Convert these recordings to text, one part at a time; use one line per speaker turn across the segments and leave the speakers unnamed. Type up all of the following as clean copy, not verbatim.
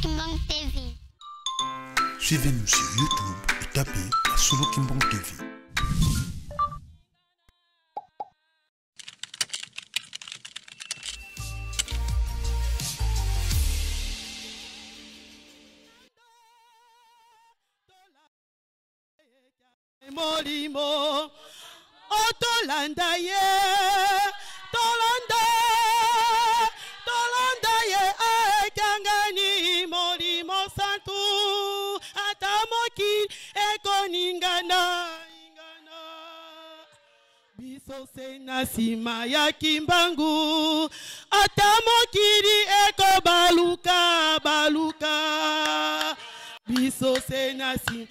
Kimbangu TV.
Suivez-nous sur YouTube et tapez Solo Kimbangu TV.
Molimo otolanda ye, tolanda, tolanda ye, ekangani molimo santu, ata mokili ekoningana ingana, biso se na nsima ya Kimbangu, ata mokili ekobaluka baluka, biso se na nsima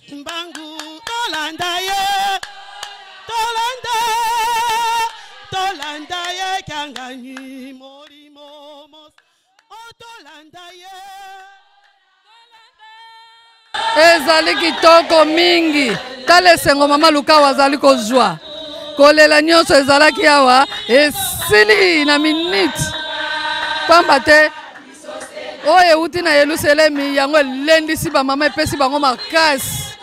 Kimbangu, tolanda ye, tolanda, tolanda ye, kangani molimo mos, otolanda ye.
Ezali kitoko mingi. Tala esengo mama Lukau azali kozwa. Kolela nyonso ezalaki awa esili na minute. Pamba te oyo euti na Yelusalemi yango elendisi ba mama, epesi bango makasi.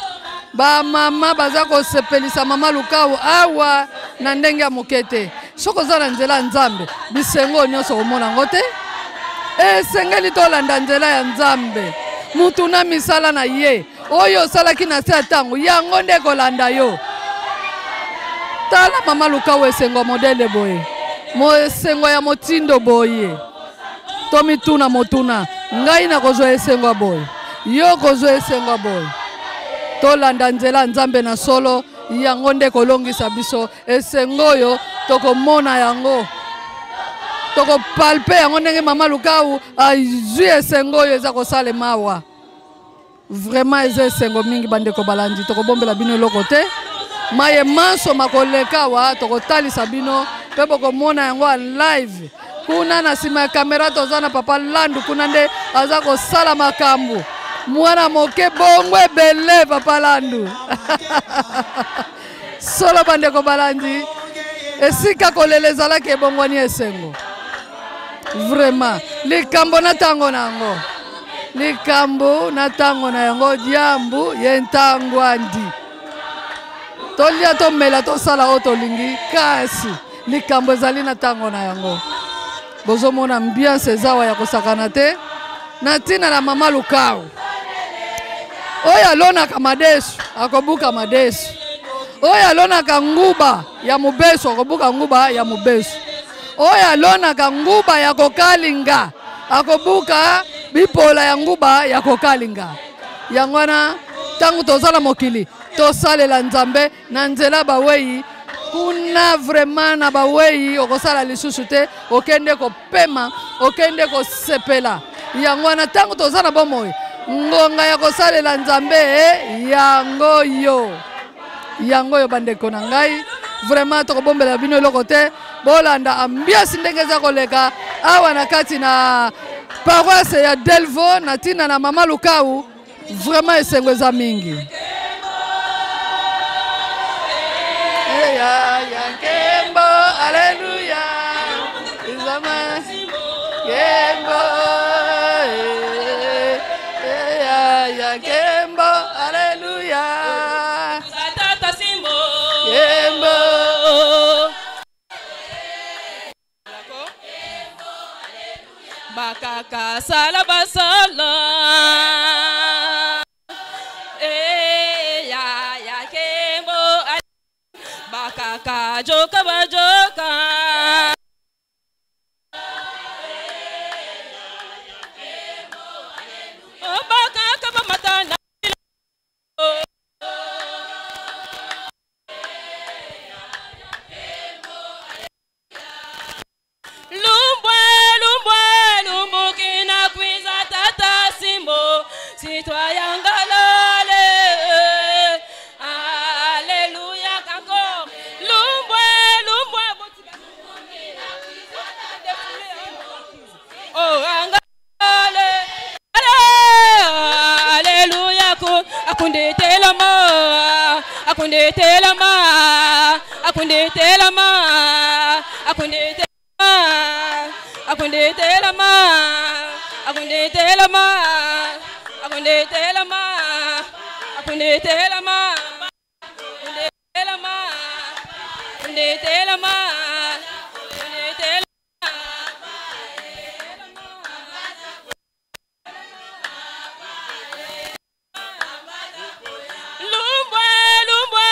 Ba mama baza kosepelisa mama Lukau awa na ndenge ya moke te. Soki oza na nzela ya Nzambe, bisengo nyonso okomona yango te. Esengeli tolanda nzela ya Nzambe. Mutu na misala na ye oyo osalaki na se ya ntango yango nde ekolanda yo. Tala mama Lukau esengo modele boye, esengo ya motindo boye. Tomituna motuna, ngai nakozwa esengo ya boye, yo kozwa esengo ya boye. Tolanda nzela ya Nzambe na solo, yango nde kolongisa biso esengo oyo tokomona yango, tokopalpe yango ndenge mama Lukau azwi esengo oyo eza kosalema awa. Vraiment eza esengo mingi bandeko balandi, tokobombela bino eloko te. Maye manso makoleka awa tokotalisa bino mpe bokomona yango en live. Kuna na nsima ya kamera toza na papa Landu, kuna nde aza kosala makambo. Mwana moke bongo ebele papa Landu. Solo bandeko balandi, esika kolela ezalaki ebongwani esengo. Vraiment likambo na ntango na yango, likambo na ntango na yango, diambu ye ntango andi. Tolia tomela tosala oyo tolingi, kasi likambo ezali na ntango na yango. Bozomona ambiance ezawa ya kosakana te na ntina na mama Lukau. Oyo alonaka madesu akobuka madesu, oyo alonaka nguba ya mobesu akobuka nguba ya mobesu, oyo alonaka nguba ya kokalinga akobuka bipola ya nguba ya kokalinga. Yango wana ntango toza na mokili tosalela Nzambe na nzela bawei. Kuna vraiment na bawei okosala lisusu te, okende kopema, okende kosepela. Yango wana ntango toza na bomoi, ngonga ya kosalela Nzambe yango yo, yango yo bandeko na ngai. Vraiment tokobombela bino eloko te, bolanda ambiance ndenge eza koleka awa na kati na paroisse ya Delvaux na ntina na mama Lukau. Vraiment esengo eza mingi. Eya ya nkembo, alléluia. Izama nkembo, eya ya nkembo, alléluia.
Tata Simbo.
Nkembo.
Bakaka sala basala. Eya ya kembo, bakaka joka bajoka. Bakaka bamatana. Lumbwe, lumbwe, lumbukina kwiza tata Simbo, citoyen galale. Alléluia encore. Lumbwe, lumbwe, oh, angale. Alléluia, akunde telama, akunde telama, akunde telama, akunde telama, akunde telama. Akundetelama, akundetelama, akundetelama, akundetelama, akundetelama, akundetelama. Lumbwe, lumbwe,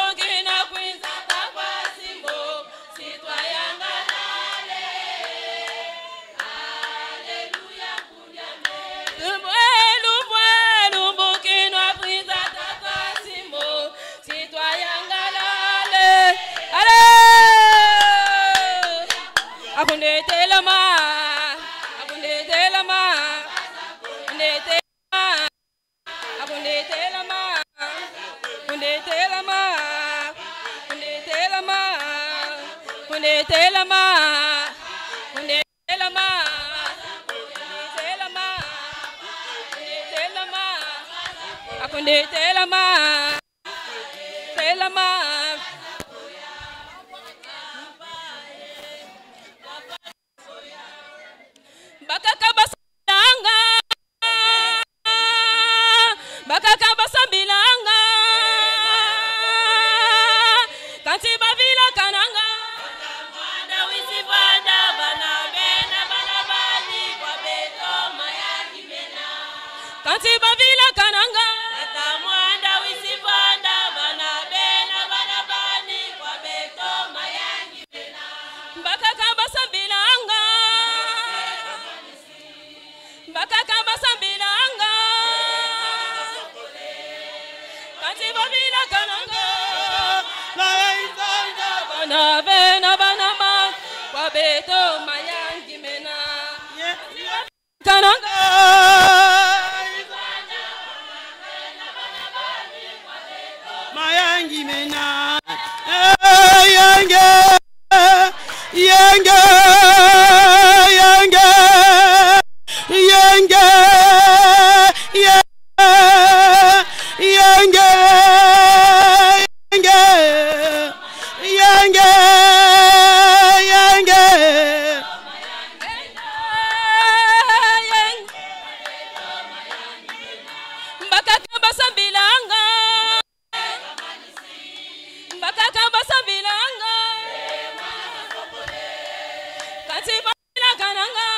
ongina kwinza takwa simbo, sitwayanganale. Lumbwe, lumbwe, lumbukinwa kwinza takwa simbo, sitwayangalale. Ale! Akundetelama, akundetelama, akundetelama. Akundetelama, akundetelama, akundetelama, akundetelama, akundetelama, akundetelama, akundetelama, akundetelama, telama. Bakaka basalanga, bakaka basambilanga, kanti bavila kananga. Kanti bavila kananga. Bakaka basambilanga, bakaka basambilanga, kanti bavila kananga. Bana bena bana ba, kwa beto mayangi mena. Kananga.
Mayangi mena, yenge, yenge, yenge, yenge, yenge, yenge, yenge, yenge.
Bakaka basambilanga, bakaka basambilanga, kanti babila kananga,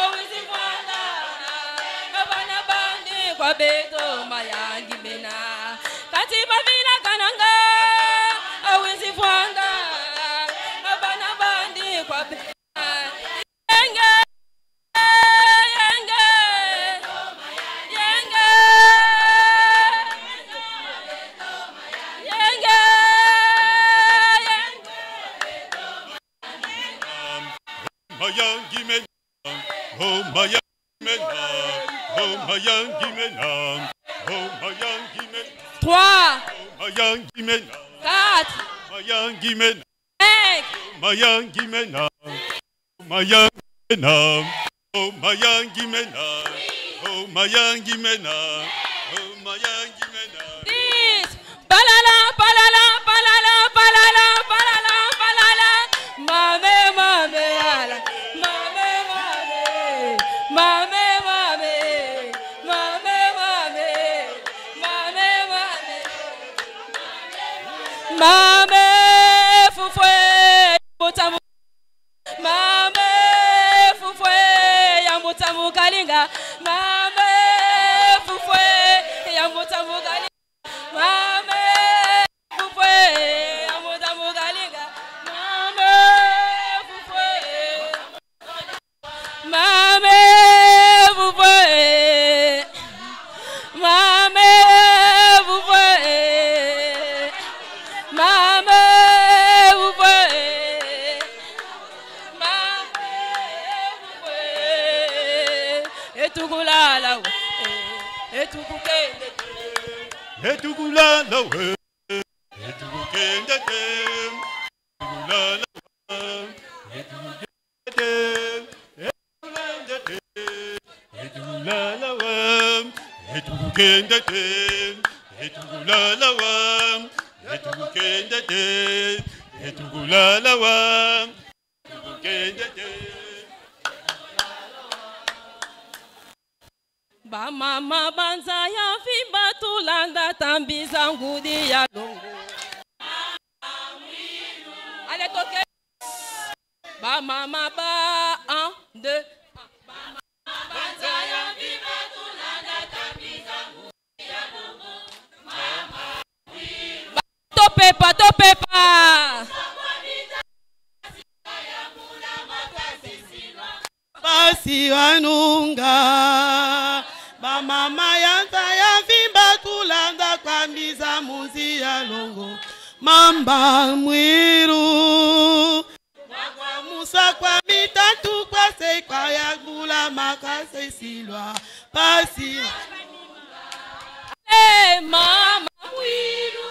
owizi bwana, abana bandi kwa beto mayangi bena, kanti babila kananga, owizi bwana, abana bandi kwa beto. Yenge, yenge, yenge, yenge, yenge.
Mayangi mena, oh mayangi mena, oh mayangi mena, oh mayangi mena,
3,
mayangi mena,
4,
mayangi mena,
5,
mayangi mena, mayangi mena, oh mayangi mena, oh mayangi mena, oh mayangi mena.
10. Balala, balala, balala, balala, balala, balala. Mame, mame, ala. Mame, mame. Mame, mame. Mame, mame. Mame, mame. Mame, fufwe, mutamu. Mame, fufwe, ya mutamu kalinga. Mame, fufwe, ya mutamu kalinga. Mame, fufwe, ya mutamu kalinga. Mame, fufwe. Mame, fufwe. Mame, fufwe. Mame, fufwe. Mame, fufwe. Etukulala we, etukukende.
Etukulala we, etukukende te, etukulala we, etukukende te, etukulende te, etukulala we, etukukende te, etukulala we, etukukende te, etukulala we, etukukende te.
Bamama banza ya vimba tulanda tambiza ngudi ya longo. Allez toke. Bamama ba 1 2 banza ya vimba tulanda tambiza ngudi ya longo. Mama topepa topepa.
Basi wanunga bamama yanza ya vimba tulanda kwambiza munzi ya longo mamba mwiru kwa musa kwa mitatu kwa sei kwa ya gula makase silwa pasi
hey, mama mwiru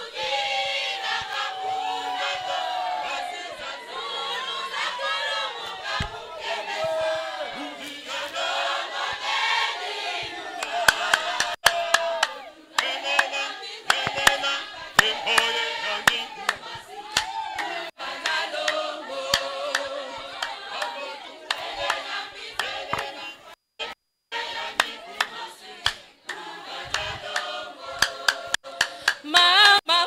Mama,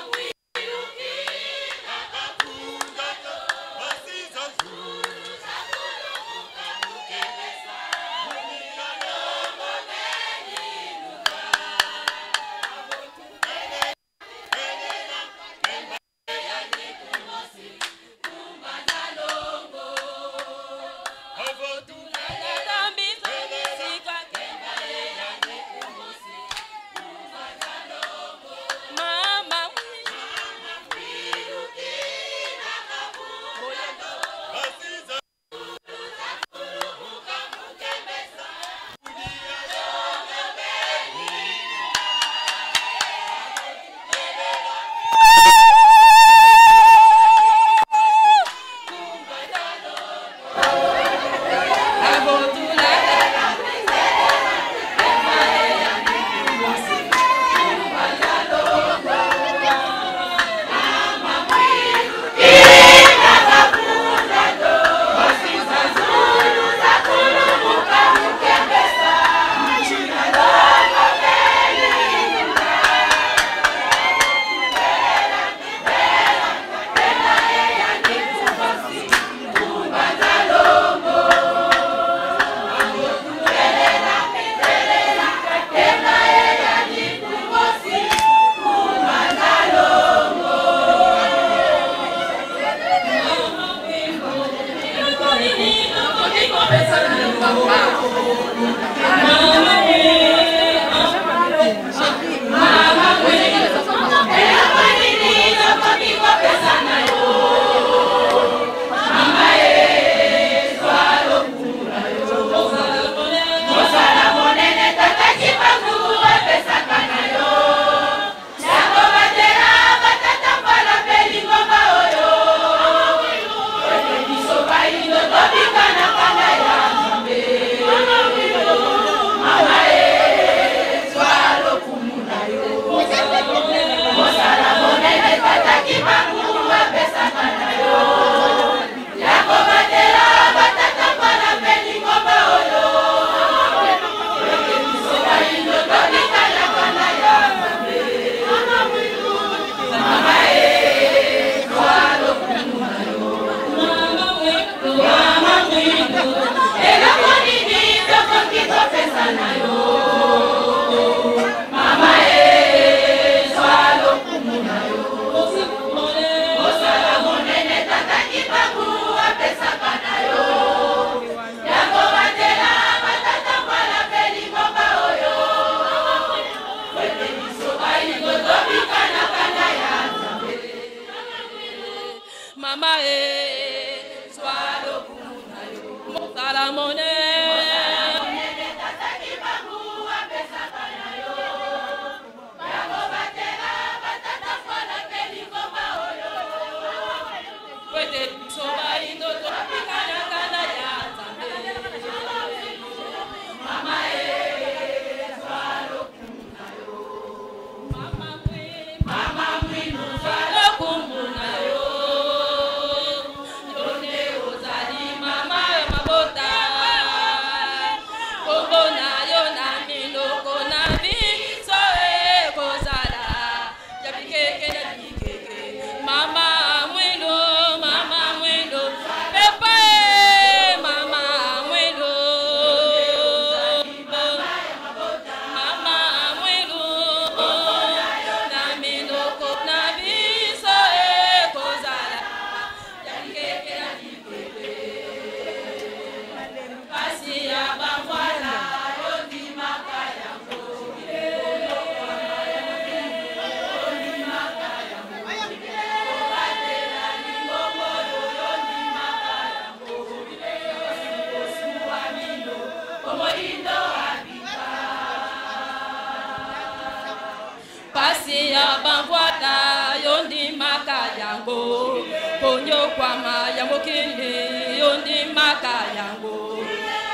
Konyokwama ya mokili yondimaka yango,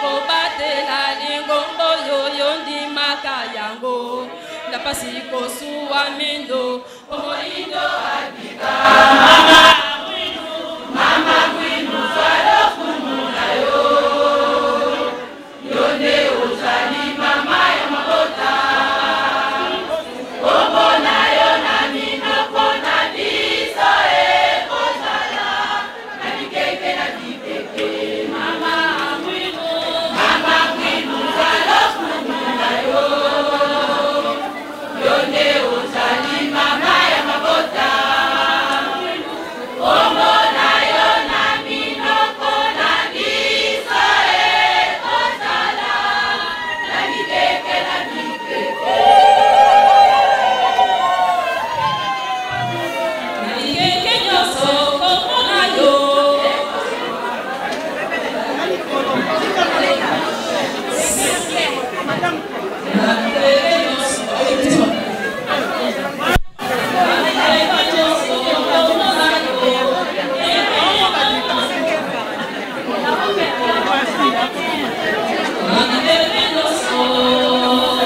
kobatela lingombo yo yondimaka yango, na pasi kosuwa mindo omoindo abika. Mama Mwinu, Mama Mwinu, zwa lokumu na yo, yo nde ozali mama ya mabota, kombo na yo na minoko na biso ekozala na bikeke na bikeke. Mama Mwinu, Mama Mwinu, zwa lokumu na yo, yo nde ozali mama ya mabota, kombo na yo na minoko na biso ekozala na bikeke na bikeke. Na bikeke nyonso kombo na yo. Na bikeke nyonso, na bikeke nyonso kombo na yo. Na bikeke nyonso.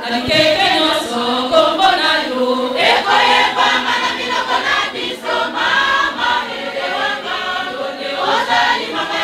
Na bikeke nyonso kombo na yo ekoyebama na minoko na biso, mama elewanga, yo nde ozali mama.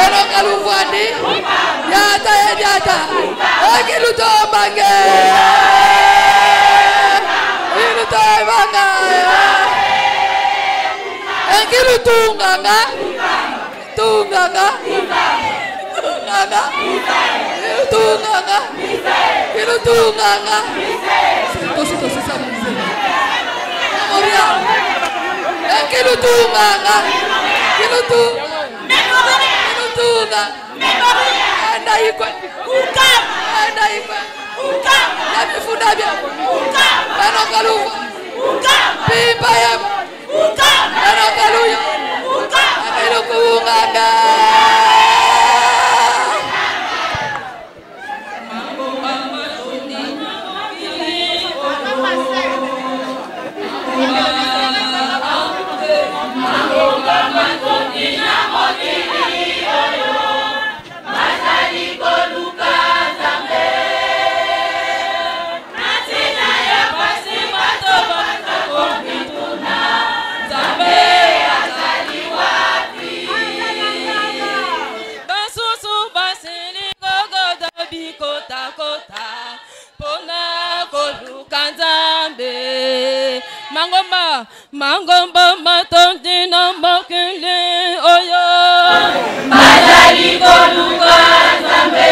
Eloka luvwani. Yata ye diata. Ekilutombange. Ilutobanga. Ekilutunganga. Tunganga. Tunganga. Tunganga. Ilutunganga. Tosi tosi sa Moria. Ekilutunganga. Kilutunga. Kilutunga. Enda ikwe. Enda ikwe. Yabifunda bya. Banokaluva. Pimba yebo. Banokaluyo. Akilukunganga.
Basusu basili kogoda bikotakota mpona koluka Nzambe. Mangomba mangomba matondi na mokili oyo bazali koluka Nzambe.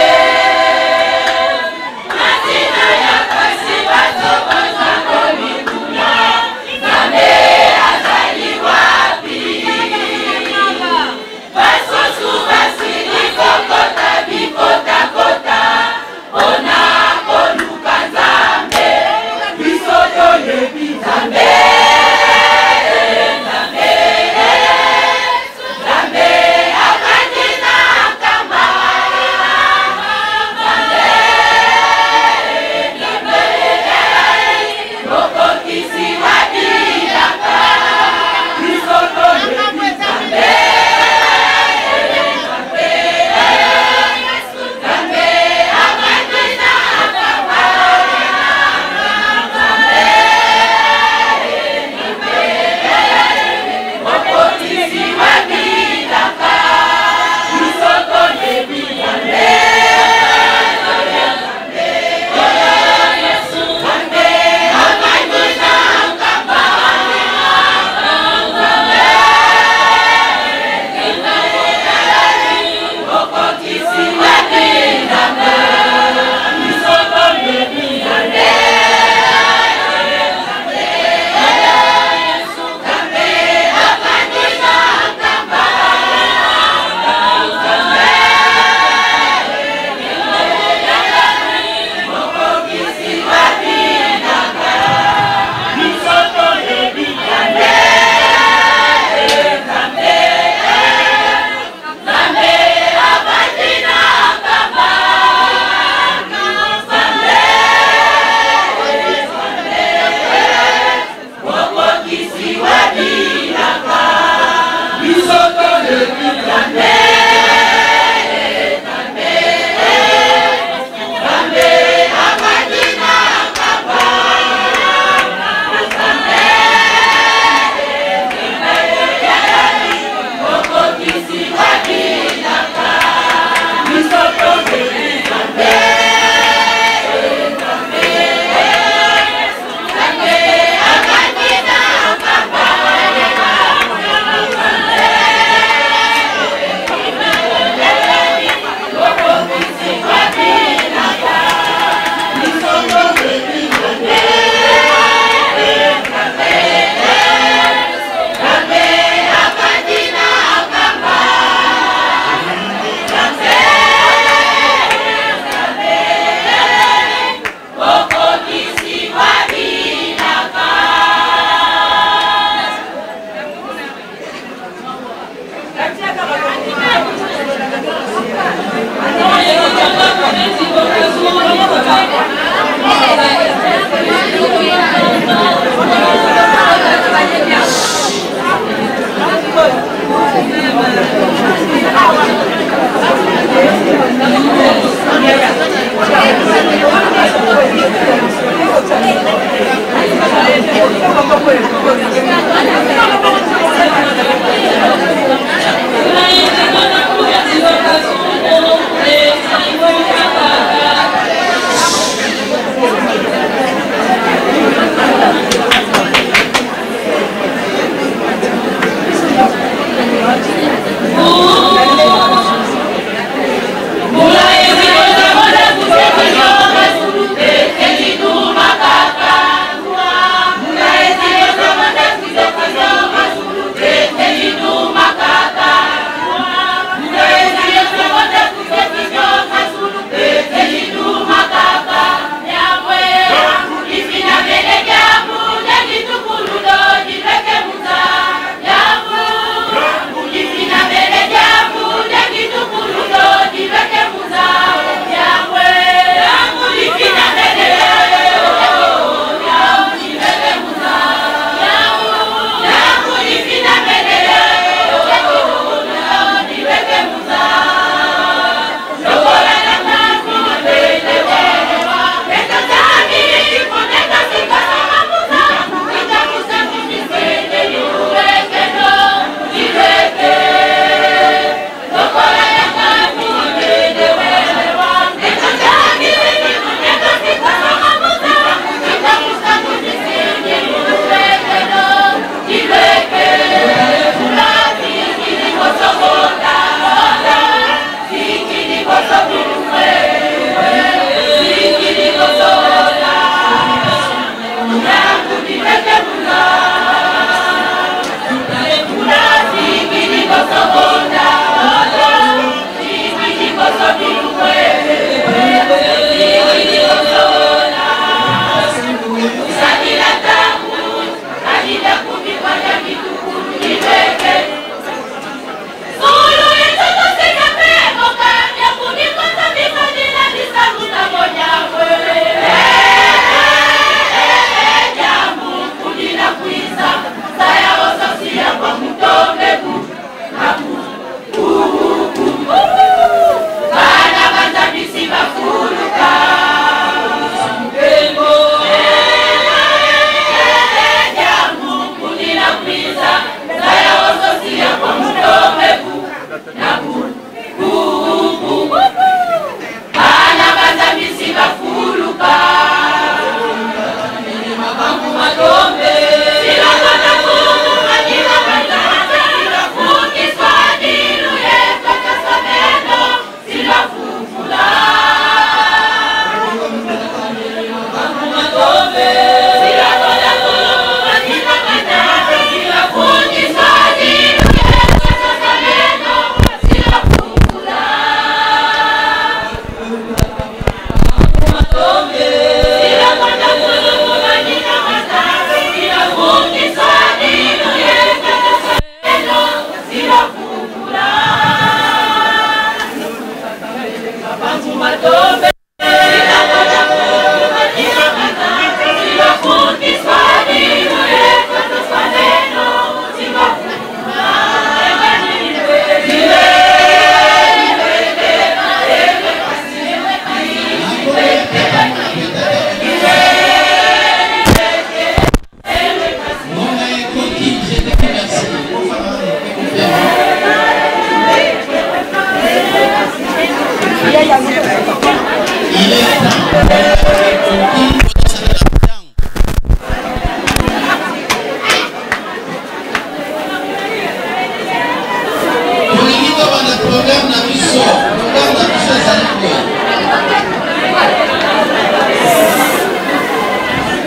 Tolingi tobanda programme na biso. Programme na biso ezali boye.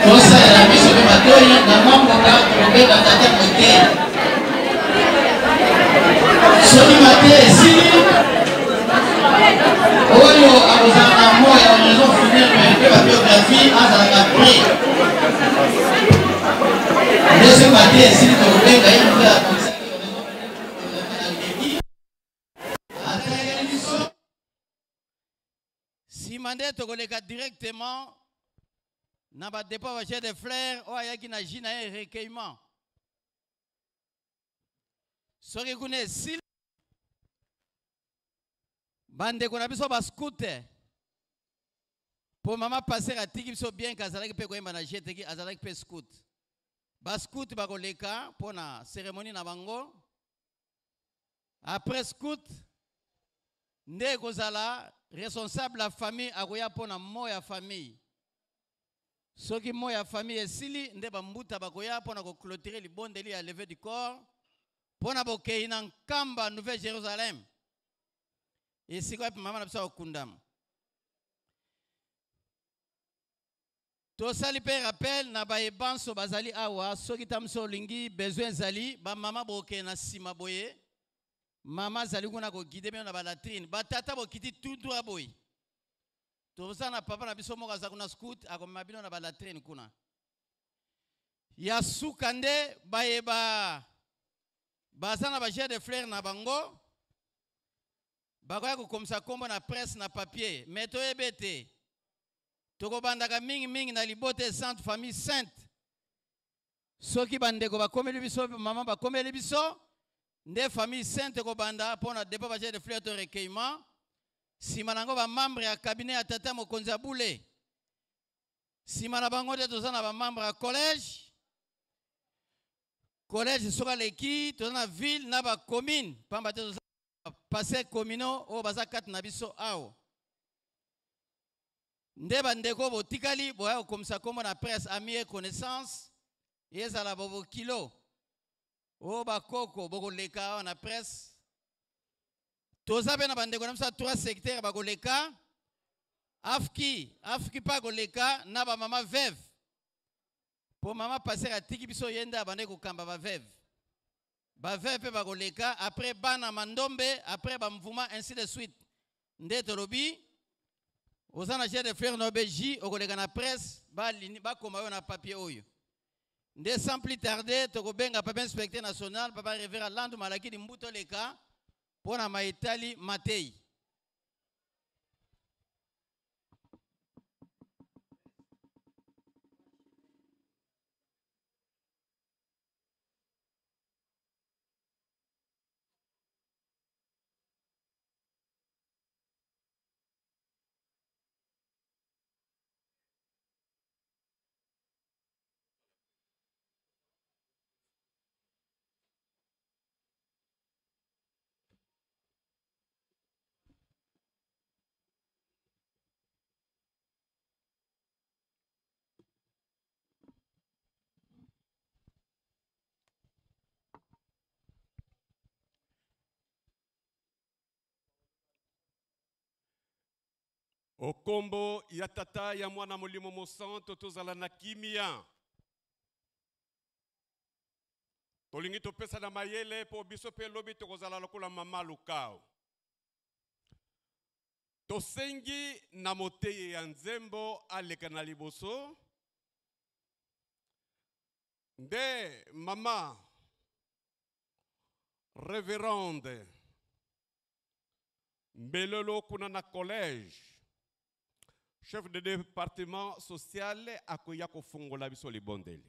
Tosalela biso mpe matoi na mwa ngonga tokobenga tata mote. Soki mate esili, oyo akozala na mot ya oraison funèbre mpe babiographie azalaka prêt. Nde soki mate esili tokobenga ye moto ya
Sima nde tokoleka directement na ba depot ba jet de fleurs oyo ayaki na jus na ye recueillement. Soki kuna esili bandeko na biso ba scoute mpo mama pasteur atiki biso bien ke azalaki mpe koyemba na jeteki azalaki mpe scout. Ba scout bakoleka mpo na cérémonie na bango. Après scout nde ekozala responsable ya famille akoya mpo na mot ya famille. Soki mot ya famille esili nde bambuta bakoya mpo na koclôturer libondeli ya levée du corps mpo na bokei na Nkamba Nouvelle Jérusalem esika wapi mama na biso akokundama. Tosali mpe rappel na baye banso bazali awa, soki ta mosusu olingi besoin ezali, ba mama bokokende na nsima boye, mama azali kuna koguide bino na ba latrine, ba tata bokiti tout droit boye. Toza na papa na biso moko aza kuna scout akomema bino na ba latrine kuna. Ya suka nde baye ba baza na ba jet de fleurs na bango bakoya kokomisa kombo na presse na papier, mais toyebi ete tokobandaka mingi mingi na libota esantu famille sainte. Soki bandeko bakomeli biso, mama bakomeli biso, nde famille sainte ekobanda mpo na depot ba jet de fleurs to recueillement. Nsima na yango ba membre ya cabinet ya tata mokonzi ya bule. Nsima na bango nde toza na ba membre ya collège. Collège soki aleki, toza na ville na ba commune, pamba te toza passer communaux oyo baza kati na biso awa. Nde bandeko botikali boya kokomisa kombo na presse ami et connaissance, ezala bobokilo oyo bakoko bokoleka awa na presse. Toza pe na bandeko na biso ya 3 secteurs bakoleka, afki afki pa koleka na ba mama veuve, po mama pasteur atiki biso ye nde abandaki kokamba ba veuve. Ba veuve pe bakoleka, après bana mandombe, après ba mvuma, ainsi de suite. Nde tolobi oza na jet de fleur na obeji okoleka na presse, bakoma yo na papier oyo. Nde sans plus tarder tokobenga papa inspecteur national papa révérend Landu Malakidi Mbuto leka pona maetali matei.
Okombo ya Tata, ya Mwana, Molimo Mosanto, tozala na kimia. Tolingi topesa na mayele mpo biso mpe lobi tokozala lokola mama Lukau. Tosengi na moteye ya nzembo aleka na liboso. Nde mama reverende Mbelolo kuna na collège, chef de département social akoya kofungola biso libondeli.